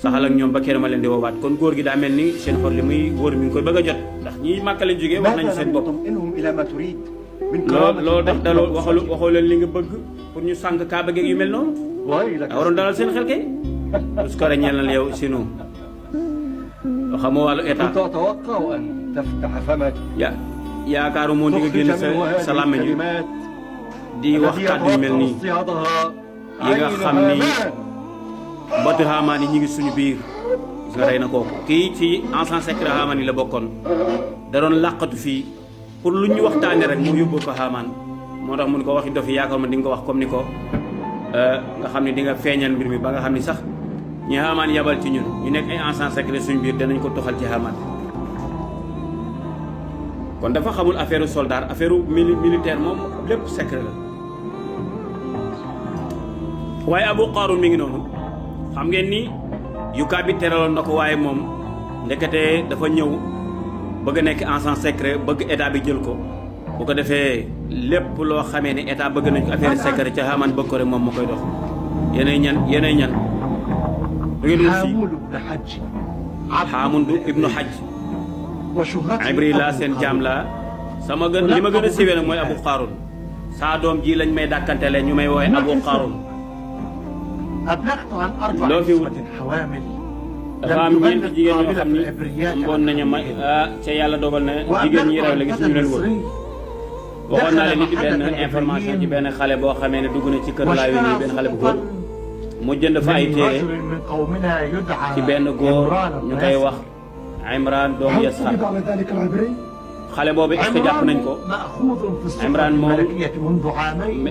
saxal ak ñoom ba kenn ma leen di woowaat kon góor gi daa mel ni seen xol li muy wóor mi ngi koy bëgg a jot ndax ñi Màkka lañ jógee wax nañu seen bopp loo def daloo waxoo leen li nga bëgg pour ñu sànq kaaba geeg yu mel noonu daa waroon dalal seen xel kay su ko ñeel na yow sinu loo xamoo wàllu état yaakaaru moo di nga génn sa làmmiñ yi di wax kàddu yu mel nii yi nga xam ni batu Haamaan yi ñu ngi suñu biir gis nga rey na kooku kii ci agent secret Haamaan yi la bokkoon da doon làqatu fii pour lu ñu waxtaanee rek mu yóbbu ko Haamaan moo tax mun ko waxi dofi yaakaar ma di nga ko wax comme ni ko nga xam ne di nga feeñal mbir mi ba nga xam ni sax ñi Haamaan yabal ci ñun ñu nekk ay agent secret suñu biir danañ ko toxal ci Haamaan kon dafa xamul affaire soldat affaire militaire moom lépp secret la waaye Abu Qaaruun mi ngi noonu xam ngeen ni yukaa bi teraloon na ko waaye moom ndekete dafa ñëw bëgg a nekk agent secret bëgg état bi jël ko bu ko defee lépp loo xamee ne état bëgg nañ ko affaire secret ca Haamaan bëgg ko rek moom moo koy dox yeneen ñan du ngeen wut fii Xaamundu ibnu Xaj Ibri laa seen jaam laa sama gën li ma gën a siwee nag mooy Abu Qaaruun saa doom ji lañ may dàkkantele ñu may woowe Abu Qaaruun loo fi wut dafa am ñeenti jigéen ñoo xam ni mboon nañu ma ca yàlla dogal na jigéen ñi rew la gis ñu leen wër waxoon naa leen ni ci benn information ci benn xale boo xamee ne dugg na ci kër laa nii benn xale bu góor mu jënd fa ay téere ci benn góor ñu koy wax Imraan doomu Yasar xale boobu est-ce que jàpp nañ ko Imraan moom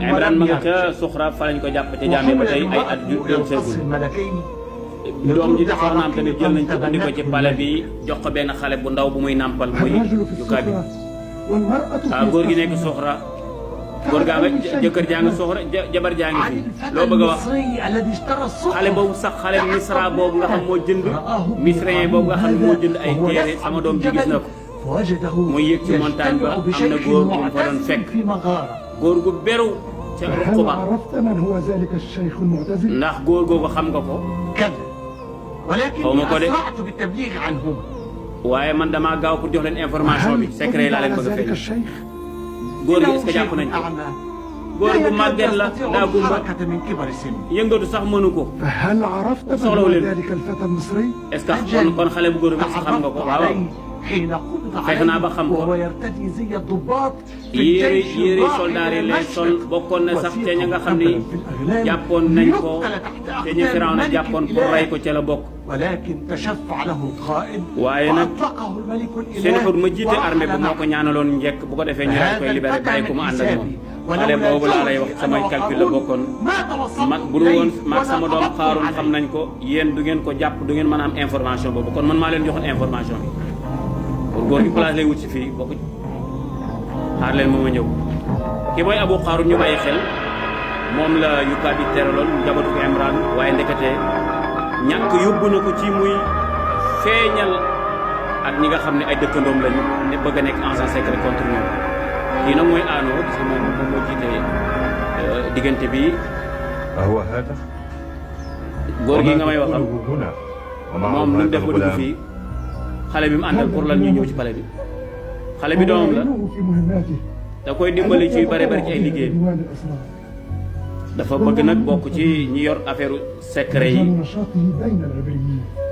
Imraan ma nga ca Suxra fa lañ ko jàpp ca jaamee ba tey ay at yu doon seegul doom ji soxnaam tamit jël nañ ko andi ko ci pale bi jox ko benn xale bu ndaw bu muy nàmpal muy jukaa bi góor gi nekk Suxra góor gaa nga jëkkër jaa nga Suxra jabar jaa ngi fi loo bëgg a wax xale boobu sax xale misra boobu nga xam moo jënd misrain boobu nga xam ne moo jënd ay téere sama doom ji gis na ko muy yëg ci montagne ba am na góor bu mu fa doon fekk góor gu beru ca ruq ba ndax góor googu xam nga ko xaw ma ko de waaye man damaa gaaw pour jox leen information bi secret laa leen bëgg a feeñ góor gi est-ce que jàpp nañ ko góor gu màgget la daa gumba yëngatu sax mënu ko soxlawu leen est-ce que kon xale bu góor bi xam nga ko waaw fex naa ba xam ko yére soldaar yi lay sol bokkoon na sax te ña nga xam ni jàppoon nañ ko te ñu Firawna jàppoon pour rey ko ca la bokk waaye nag seen xur ma jiite armée ba moo ko ñaanaloon njëkk bu ko defee ñu daal koy libéré bàyyi ko mu ànd ak moom xale boobu laa lay wax samay calcul la bokkoon mag bu dul woon maag sama doom Qaaruun xam nañ ko yéen du ngeen ko jàpp du ngeen mën a am information boobu kon man maa leen joxoon information bi pour góor gi place lay wut si fii bokk xaar leen moom a ñëw ki mooy Abu Qaaruun ñu bàyyi xel moom la yukaa bi teraloon njabootu ko Imraan waaye ndekete ñàkk yóbbu na ko ci muy feeñal ak ñi nga xam ne ay dëkkandoom lañu ne bëgg a nekk agent secret contre ñoom kii nag mooy Ano gis nga moom moo jiite diggante bi góor gi nga may waxal moom lu mu def ba dugg fii xale bi mu àndal pour lan ñu ñëw ci pale bi xale bi doomam la da koy dimbali ci bare bari ci ay liggéey dafa bëgg nag bokk ci ñi yor affaire secret yi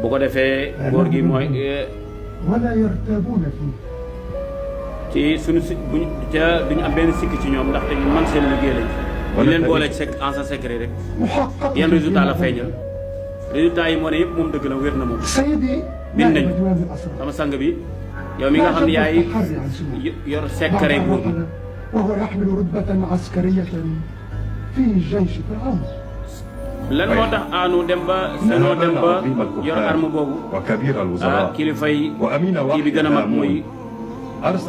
bu ko defee góor gi mooy ci suñu si buñ ca duñu am benn sikk ci ñoom ndaxte ñu man seen liggéey lañ ñu leen boole ci agent secret rek yan résultat la feeñal résultat yi moo ne yëpp moom dëgg la wér na moom bind nañ sama sang bi yow mi nga xam ne yaay yor secret buur bi lan moo tax Ano dem ba Senoo dem ba yor arme boobu kilifa yi kii bi gën a mag muy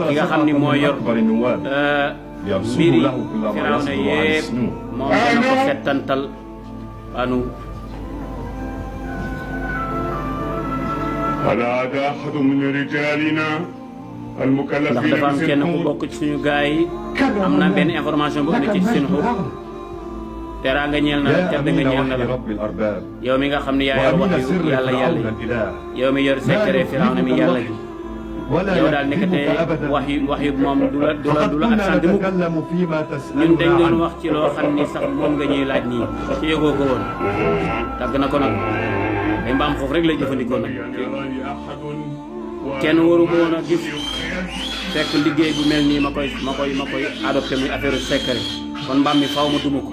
ki nga xam ni moo yor mbiri Firawna yépp moom dana ko settantal Ano ndax dafa am kenn ku bokk ci suñu gars yi am naa benn information bu indi ci seen xur teraanga ñeel na la tedd nga ñeel na la yow mi nga xam ne yaa yor wax yu yàlla yàlla yow mi yor secret Firawna mi yàlla ji yow daal nekkate wax yu moom du la absent mukk ñun dañ doon wax ci loo xam ni sax moom nga ñuy laaj nii ci yëgoo ko woon tàgg na ko nag ay mbaam foofu rek lay jëfandikoo nag kenn waru ko woon a gis fekk liggéey bu mel nii ma koy adopté muy affaire secret kon mbaam mi faw ma duma ko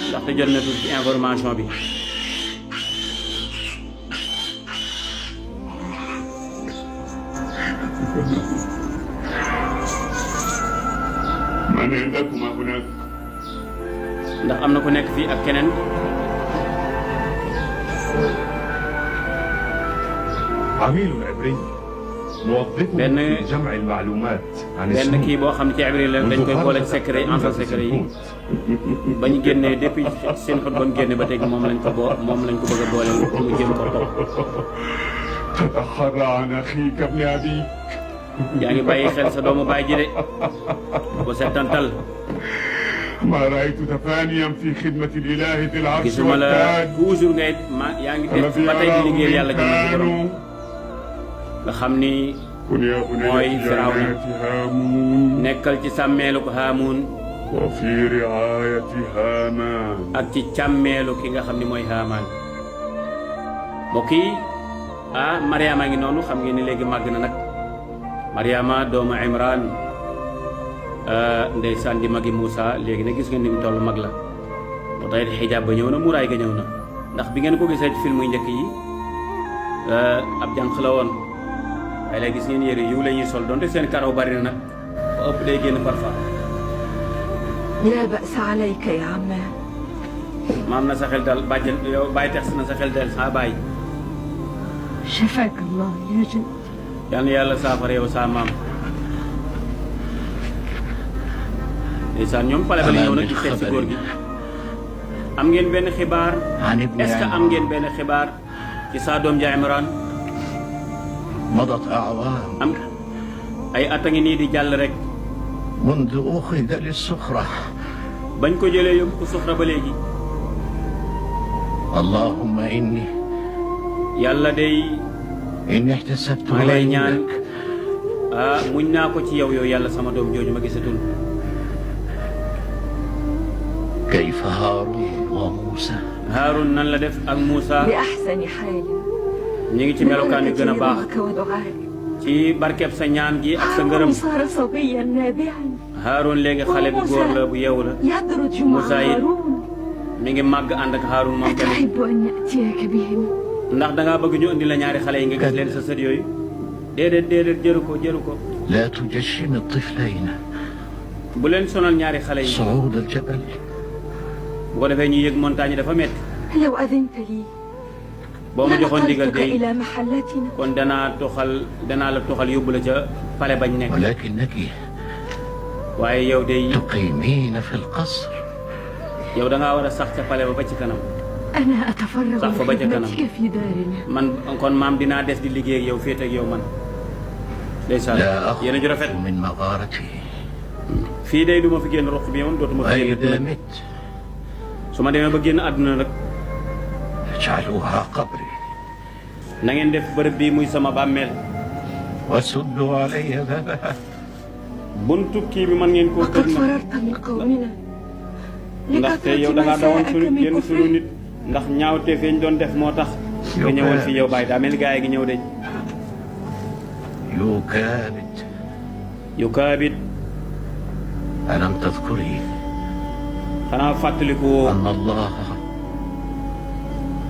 ndaxte jot na tuuti ci information bi ndax am na ku nekk fii ak keneen benn kii boo xam ne ci Ibrahima la dañ koy boole secret yi entre secret yi ba ñu génnee depuis seen xot ba mu génne ba tey moom lañ ko bëgg a boole mu jëm ko topp. yaa ngi bàyyi xel sa doomu baay ji de bu settantal. gisuma la toujours ngay yaa ngi def ba tey di liggéeyal yàlla jëmm ci borom nga xam ni mooy Firawna nekkal ci sàmmeelu ko Haamuun ak ci càmmeelu ki nga xam ni mooy Haamaan mbokk yi Mariama ngi noonu xam ngeen ni léegi màgg na nag Mariama doomu Imran ndeysaan di magi Moussa léegi nag gis ngeen ni mu toll mag la moo tax xijaab ba ñëw na muraay ga ñëw na ndax bi ngeen ko gisee ci film yu njëkk yi ab jànq la woon waaye léegi gis ngeen yére yiw la ñuy sol donte seen karaw bari na nag ba ëpp day génn parfois. لا بأس عليك يا عمان. maam na sa xel dal bàjjen yow bàyyi tex na sa xel dal saa bàyyi. شفاك الله يا جد. yal na yàlla saafara yow saa maam. ndeysaan ñoom pale ba li ñëw nag ci seet si góor gi. am ngeen benn xibaar. est-ce que am ngeen benn xibaar ci saa doom ja Imran. مضت أعوام am ay at a ngi nii di jàll rek. منذ أخذ للسخرة. bañ ko jëlee yóbbu ko suxra ba léegi. اللهم إني yàlla day احتسبت maa lay ñaan عندك muñ naa ko ci yow yàlla sama doom jooju ma gisatul. كيف هارون وموسى. Haarun nan la def ak Moussa بأحسن حال. ñu ngi ci melokaan yu gën a baax بركتك ودعائك. ci barkeb sa ñaan gi ak sa ngërëm. هارون صار صبيا نابعا. Haarun léegi xale bu góor la bu yeewu la يدرج مع موسى هارون. mi ngi màgg ànd ak Haarun moom tamit. أتحب أن يأتيك بهم. ndax dangaa bëgg ñu indi la ñaari xale yi nga gis leen sa sët yooyu. déedéet jëru ko. لا تجشم الطفلين. bu leen sonal ñaari xale yi. صعود الجبل. bu ko defee ñu yëg montagne yi dafa metti. لو أذنت لي boo ma joxoon ndigal لنقلتك de إلى محلتنا. kon danaa la toxal yóbbu la ca pale bañ nekk. ولكنك waaye yow de تقيمين في القصر. yow dangaa war a sax ca pale ba ci kanam. أنا أتفرغ صح، فبجكنا. لخدمتك في دارنا. man kon maam dinaa des di liggéey ak yow féete ak yow man. ndeysaan لا yéen a ju rafet. أخرج من مغارتي. fii day du ma fi génn roq bi moom dootuma fi génn. وإذا مت su ma demee ba génn àdduna nag اجعلوها قبري na ngeen def bërëb bi muy sama bàmmeel. وسدوا علي بابها. buntu kii bi mën ngeen koo لقد tëj nag. فررت من قومنا. ndaxte yow لكثرة dangaa dawoon مساءك suñu من génn suñu كفرك. nit. ndax ñaawte feeñ doon def moo tax. nga ñëwoon fi yow bàyyi daa mel ni gaa yi gi ñëw de. يكابد. yu kaabit ألم تذكري xanaa fàttaliku woo. أن الله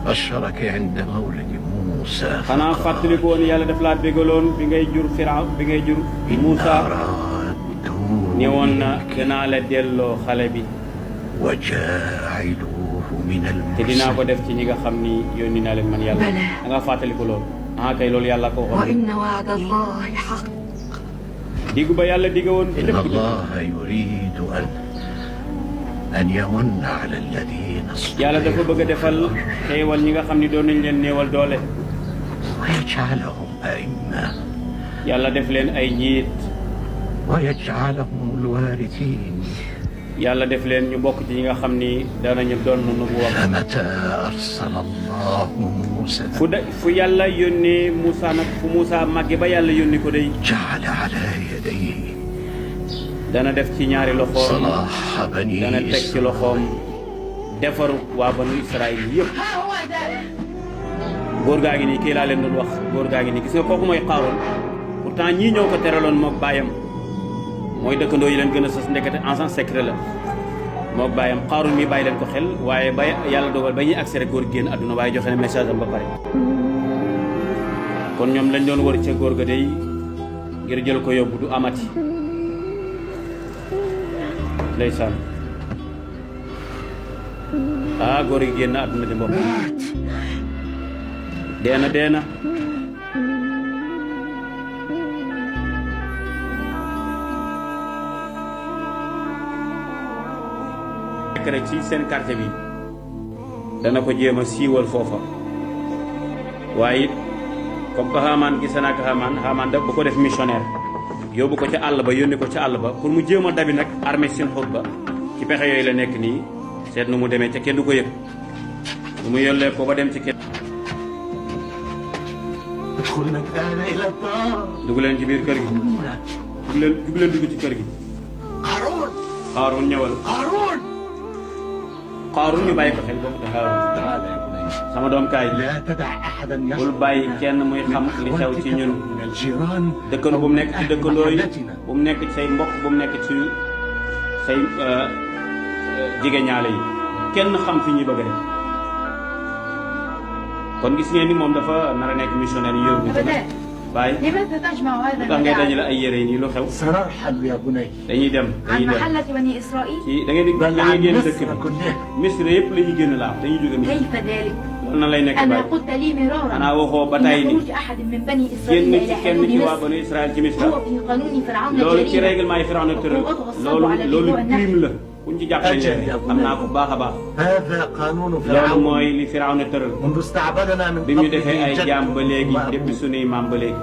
بشرك عند مولد موسى xanaa fàttaliku woon yàlla daf laa bégaloon bi ngay jur Firaw bi ngay jur Moussa. ne woon na danaa la delloo xale bi. وجاعلوه من te dinaa ko المرسلين. def ci ñi nga xam ni yónni naa leen man yàlla. Bala. da nga fàttaliku loolu. kay loolu yàlla ko waxoon. وإن وعد الله حق. diggu ba yàlla digga woon إن lépp. الله يريد أن يمن على الذين yàlla dafa bëgg a defal استضعفوا xéewal ñi nga xam ni doon nañ leen néewal doole. ويجعلهم أئمة yàlla def leen ay njiit. ويجعلهم الوارثين. yàlla def leen ñu bokk ci ñi nga xam ni danañu doon nubuwa. فمتى أرسل الله موسى fu yàlla yónnee Moussa nag fu Moussa màgge ba yàlla yónni ko day جعل على يديه dana def ci ñaari loxoom صلاح بني dana teg ci loxoom defaru waa banu Israël yëpp. góor gaa ngi nii kii laa leen doon wax góor gaa ngi nii gis nga kooku mooy Qaaruun pourtant ñii ñoo ko teraloon mook baayam mooy dëkkandoo yi leen gën a sës ndekete agent secret la mook baayam. Qaaruun mi bàyyi leen ko xel waaye ba yàlla dogal ba ñuy accès rek góor génn àdduna waaye joxe na message am ba pare. kon ñoom lañ doon wër ca góor ga day ngir jël ko yóbbu du amati ndeysaan. góor gi génn àdduna di mbokk deena nekk rek ci seen quartier bi dana ko jéem a siiwal foofa waaye it comme que Haamaan gis naa ko Haamaan da bu ko def missionnaire yóbbu ko ca àll ba yónni ko ca àll ba pour mu jéem a dabi nag armée seen xut ba ci pexe yooyu la nekk nii seet nu mu demee ca kenn du ko yëg lu mu yollee ko ba dem ci kenn. dugg leen ci biir kër gi dugg leen dugg ci kër gi. Qaaruun ñëwal. Qaaruun ñu bàyyi ko xel boobu te Haaruun sama doom kaay bul bàyyi kenn muy xam li xew ci ñun dëkkandoo bu mu nekk ci dëkkandoo yi bu mu nekk ci say mbokk bu mu nekk ci say jigéñaale yi kenn xam fi ñuy bëgg rek. kon gis ngeen ni moom dafa nar a nekk missionnaire yi yóbbu ko nag bàyyi lu tax ngay dajale ay yére yi nii lu xew. dañuy dem ci da ngeen di génn dëkk bi Misra yëpp la ñuy génn laa dañuy jóge Misra loolu nan lay nekk bàyyi xanaa waxoo ba tey ni génn ci kenn ci waa banu Israël ci Misra loolu ci règlement yi Firawna tëral loolu crime la kuñ ci jàppale leen am naa ko baax a baax loolu mooy li Firawna tëral bi ñu defee ay jaam ba léegi depuis sunuy maam ba léegi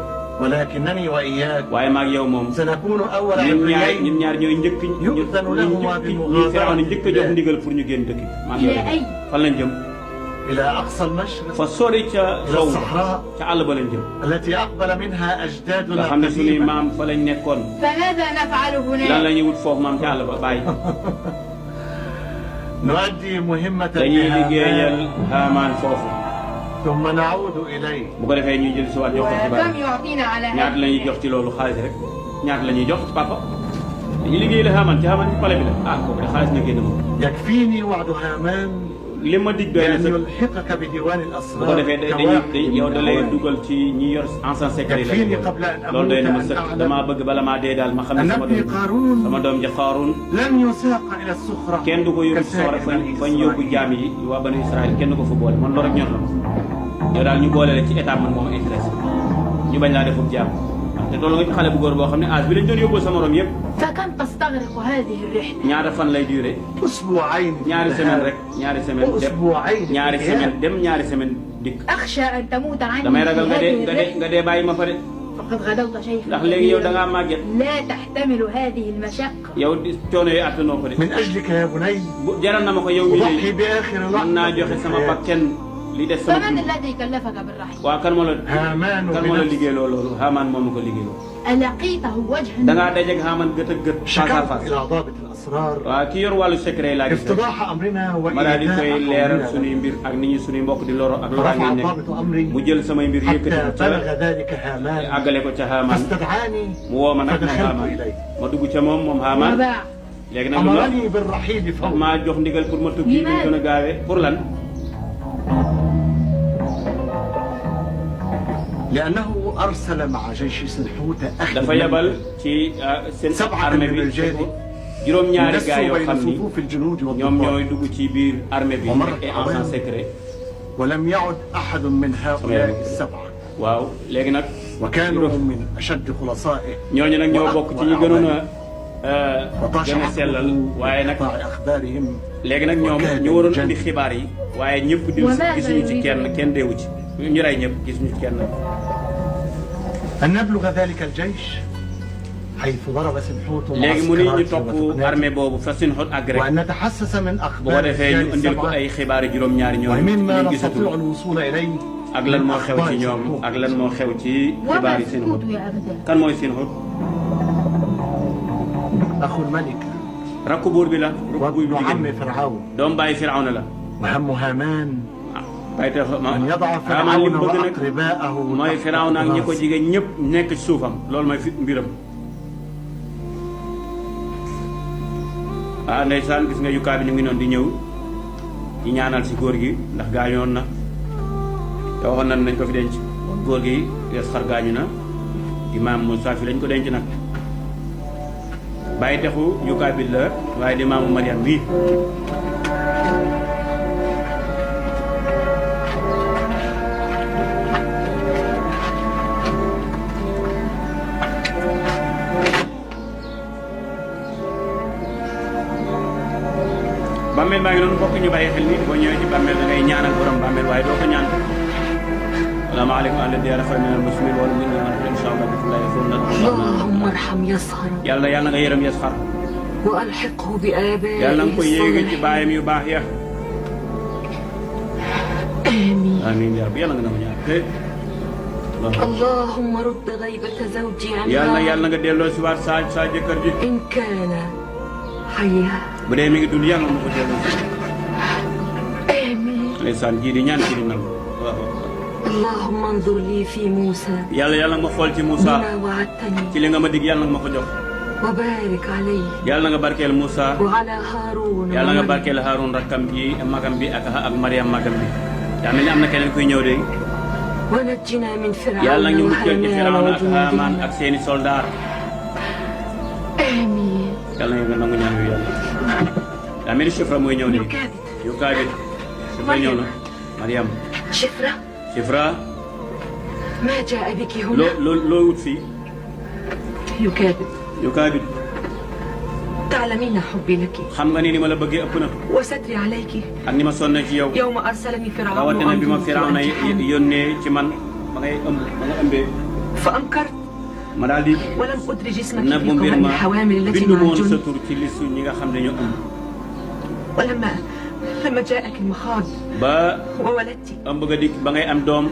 waaye maag yow moom ñun ñaar ñooy njëkk ñi Firawna njëkk a jox ndigal pour ñu génn dëkk bi maag yow fan lañ jëm fa sori ca sow ca àll ba lañ jëm nga xam ne sunuy maam fa lañ nekkoon lan la ñuy wut foofu maam ca àll ba bàyyi dañuy liggéeyal Haamaan foofu bu ko defee ñuy jël si waat jox ko xibaar ñaata la ñuy jox ci loolu xaalis rek ñaata la ñuy jox ci papa dañuy liggéeyal Haamaan ci Haamaan ci pale bi la kooku de xaalis na génn moom li ma dig doy na sax bu ko defee dañuy yow da lay dugal ci ñi yor agent secret yi la loolu doy na ma sëkk damaa bëgg bala maa dee daal ma xam ne sama doom ji Qaaruun kenn du ko yóbbu ci sawara fañ yóbbu jaam yi waa banu Israël kenn du ko fa boole man loolu rek ñor la ma yow daal ñu boole la ci état man moo ma intéressé ñu bañ laa defub jaam te loolu nga ci xale bu góor boo xam ne âge bi lañ doon yóbboo sa morom yëpp ñaata fan lay duré ñaari semaine rek ñaari semaine dem ñaari semaine dikk damay ragal nga dee bàyyi ma fa de ndax léegi yow da ngaa màgget yow coono yooyu attanoo ko de jaral na ma ko yow mi de mën naa joxe sama bakken li des sama waaw kan moo la liggéey loolu Haamaan moo ma ko liggéey loolu da ngaa dajeeg Haamaan gët ak gët face à face waaw ki yor wàllu secret laa gis ma daal di koy leeral suñuy mbir ak nit ñi suñuy mbokk di loro ak loraa ngeen nekk mu jël samay mbir yëkkati ca àggale ko ca Haamaan mu woo ma nag moom Haamaan ma dugg ca moom Haamaan léegi nag lu la maa jox ndigal pour ma tukki ñu gën a gaawee pour lan لأنه أرسل مع جيش سلحوت dafa yabal ci seen armée bi juróom-ñaari gaa yoo xam ni ñoom ñooy dugg ci biir armée bi et agent secret. ولم يعد أحد من هؤلاء السبعة. waaw léegi nag. وكانوا من أشد خلصائه. ñooñu nag ñoo bokk ci ñi gënoon a gën a sellal waaye nag léegi nag ñoom ñu waroon indi xibaar yi waaye ñëpp di gisuñu ci kenn deewu ci ñu rey ñëpp gisuñu ci kenn. أن نبلغ ذلك الجيش حيث ضربت الحوت léegi mu ni ñu topp armée boobu fa seen xot àgg rek وأن نتحسس من bu ko أخبار defee ñu indil ko ay xibaari juróom-ñaari ñoom ومما ñu gisatul نستطيع الوصول إليه ak lan moo xew ci ñoom ak lan moo xew ci xibaari seen xot kan mooy seen xot أخو الملك rakku buur bi la rakku buur bi وابن عم jigéen فرعون doom bàyyi Firawna la وهم هامان bàyyi tax أن يضع Haamaan li فرعون mu bëgg nag وأقرباءه mooy تحت Firawna ak ñi ko الراس. jigéen ñëpp nekk ci suufam loolu mooy mbiram ah ndeysaan gis nga yukaa bi ñu ngi noonu di ñëw di ñaanal si góor gi ndax gaañoon na te waxoon nañ nañ ko fi denc góor gi yes xar gaañu na imaam Moussa fi lañ ko denc nag bàyyi texu yukaa bi la waaye di maamu Mariam bii bàmmeel baa ngi noonu mbokk ñu bàyyi xel ni boo ñëwee ci bàmmeel da ngay ñaanal borom bàmmeel waaye doo ko ñaan salaamaaleykum ahla diyaar xayran minal muslimiin wal mu'miniin insha Allah اللهم ارحم يسخر yàlla yàlla nga yërëm Yasxar وألحقه بآبائه yàlla nga ko yéege ci الصالحين baayam yu baax ya آمين amiin yaa rabbi yàlla nga na ma ñaan اللهم رد غيبة زوجي yàlla عنها yàlla nga delloo si waat sa jëkkër ji إن كان حيا bu dee mi ngi dund yàlla nga ko delloo si آمين ndeysaan jii di ñaan ci di nangu waaw اللهم انظر لي في موسى yàlla yàlla nga xool ci Moussa بما وعدتني ci li nga ma dig yàlla nga ma ko jox وبارك عليه yàlla nga barkeel Moussa وعلى هارون yàlla nga ومريم barkeel Haarun rakkam bi magam bi ak Mariam magam bi yaa mel ni am na keneen kuy ñëw de ونجنا من yàlla فرعون ñu muccal ci وهامان Firawna ak Haamaan وجنودهما ak seeni soldaar آمين yàlla nga nangu ñaan yu yàlla yaa mel ni Shifra mooy ñëw de يكابد yu kaabit Shifra ñëw na Mariam شفرة Shifra ما جاء بك هنا loo wut fii يكابد yu kaabit تعلمين حبي لك xam nga ni ni ma la bëggee ëpp na وستري عليك ak ni ma sonne ci yow يوم أرسلني فرعون rawatina bi ma وأنت Firawna حامل. yónnee ci man ba ngay ëmb ba nga ëmbee فأنكرت ma daal di ولم أدرج اسمك nëbbu في mbir قوائم ma الحوامل التي bindu مع moon sa الجند tur ci listu ñi nga xam ne ñoo ëmb لما جاءك المخاض ba وولدت ëmb nga dikk ba ngay am doom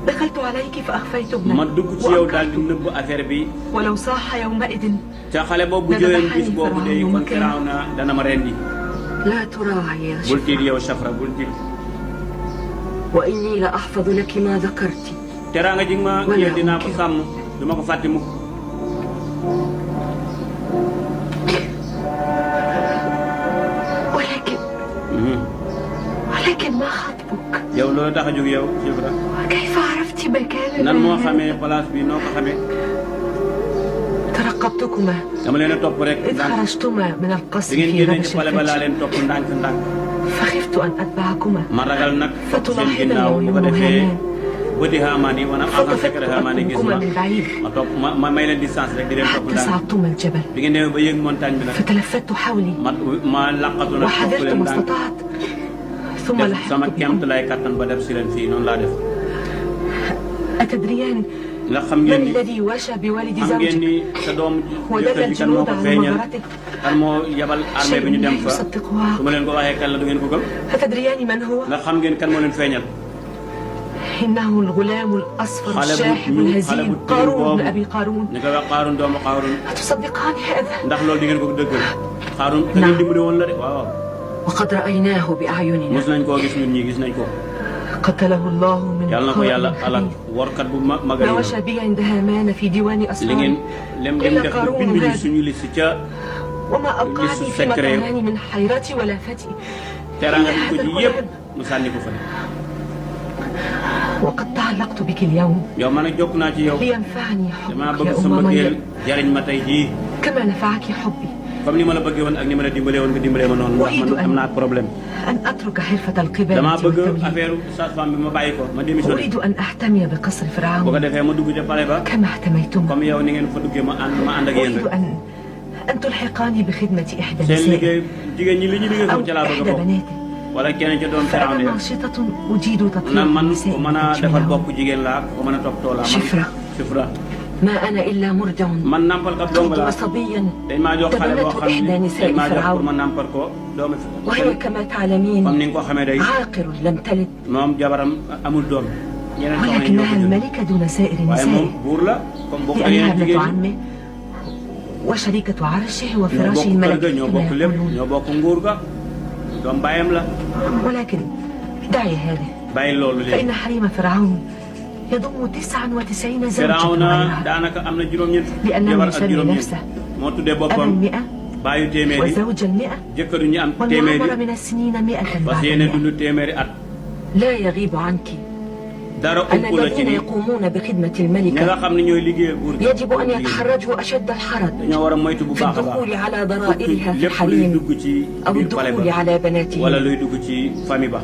دخلت عليك فأخفيت ma ابنك dugg ci yow daal di وأنكرت nëbb affaire bi ولو صاح يومئذ ca xale boobu bu jooyoon bis boobu de kon Firawna dana ma rendi لا تراعي يا bul tiit شفرة yow Shafra bul tiit وإني لأحفظ لك ما ذكرت teraanga ji ma kii dinaa ko sàmm du ma ko fàtte mukk ولكن ما خطبك yow loolu tax a jóg yow Shifra كيف عرفت مكان nan moo الرهان؟ xamee place bi noo ko xamee ترقبتكما dama leen a topp rek إذ ndànk خرجتما من القصر bi ngeen في génnee غبش ci pale ba laa الفجر leen topp ndànk ndànk فخفت أن أتبعكما ma ragal nag topp seen فتلاحظني ginnaaw bu ko عيون defee هامان bëti Haamaan yi maanaam agent فطفقت secret Haamaan yi gis أطلبكما ma من بعيد ma topp ma may leen distance rek di leen topp حتى ndànk صعدتما الجبل bi ngeen demee ba yéeg montagne bi nag فتلفت حولي ma laqatu nag topp وحذرت leen ما ndànk استطعت ثم def لحقت sama kemt بكم lay kattan ba def si leen fii noonu laa def أتدريان ndax xam من ngeen ni الذي وشى بوالد xam ngeen زوجك ni sa doom ودل jëkkër ji kan moo الجنود ko على feeñal مغارته kan moo yabal armée bi ñu dem fa يصدقها su ma leen ko waxee kan la du ngeen ko gëm أتدريان من هو؟ ndax xam ngeen kan moo leen feeñal إنه الغلام الأصفر xale bu الشاحب ñuul xale الهزيل bu tilim قارون بن boobu أبي قارون ñu koy wax Qaaruun doomu Qaaruun أتصدقان هذا؟ ndax loolu di ngeen ko dëggal Qaaruun ka ngeen dimbali woon la de waaw وقد رأيناه بأعيننا mos nañ koo gis ñun ñi gis nañ ko قتله الله من yàlla na ko yàlla قائل alal خبيث warkat bu magal ما وشى بي عند هامان في ديوان li ngeen أسرار lem إلا def ba قارون bindu ñu هذا suñu liste ca وما أوقعني في secret. مكانان من حيرتي ولا فتي teraanga bi ko هذا ji الغلام. yëpp mu sànni ko fa وقد تعلقت بك اليوم yow man nag jokk naa ci yow لينفعني damaa حبك bëgg يا sa أم mbëggeel مريم jariñ ma tey jii كما نفعك حبي comme ni ma la bëggee woon ak ni ma la dimbalee woon nga dimbalee ma noonu ndax man am naa problème أن أترك حرفة القبالة damaa bëgg والتمييز affaire sage-femme bi ma bàyyi ko ma démissionné أريد أن أحتمي بقصر boo ko فرعون defee ma dugg ca palais ba كما احتميتم comme yow ni ngeen fa duggee ma ànd ak yéen أريد rek أن تلحقاني بخدمة إحدى seen النساء liggéey jigéen ñi li ñu liggéey أو foofu ca laa bëgg a إحدى bokk بناتي wala kenn ca doom Firawna فأنا ناشطة أجيد na تطليق man النساء ko mën a defar bopp jigéen laa ko mën a toppatoo laa man شفرة Shifra ما أنا إلا مرضع. man nampalkat dong la. وصبيا dañ maa jox xale boo تبنته xam إحدى ne dañ نساء maa jox pour فرعون ma nampal ko doomu وهي كما تعلمين comme ni nga ko xamee day عاقر لم تلد moom jabaram amul doom ñeneen soxna yi ñoo ko ولكنها jur الملكة دون سائر waaye moom النساء buur la comme bokk na لأنها yeneen ابنة jigéen ñi عمه وشريكة عرشه ñoo وفراشه bokk kër ga الملكي ñoo كما bokk lépp يقولون. ñoo bokk nguur ga doom bàyyam la ولكن دعي هذا bàyyi loolu léegi فإن حريم فرعون يضم 99 زوجة Firawna غيرها daanaka am na juróom-ñett لأنه jabar ak يسمي juróom-ñett نفسه moo tuddee أبا boppam 100 bàyyu téeméeri وزوج 100 jëkkëru ñu am والعمر téeméeri من السنين 100 parce بعد que yéene 100 dund téeméeri at لا يغيب عنك dara أن ëpp la ci الذين ni يقومون بخدمة ña nga الملكة xam ne ñooy liggéeyal buur gi يجب أن يتحرجوا أشد الحرج dañoo war a moytu bu في baax a baax الدخول على ضرائرها في lépp luy الحريم dugg ci أو biir palais الدخول ba على بناتهم wala luy dugg ci famille ba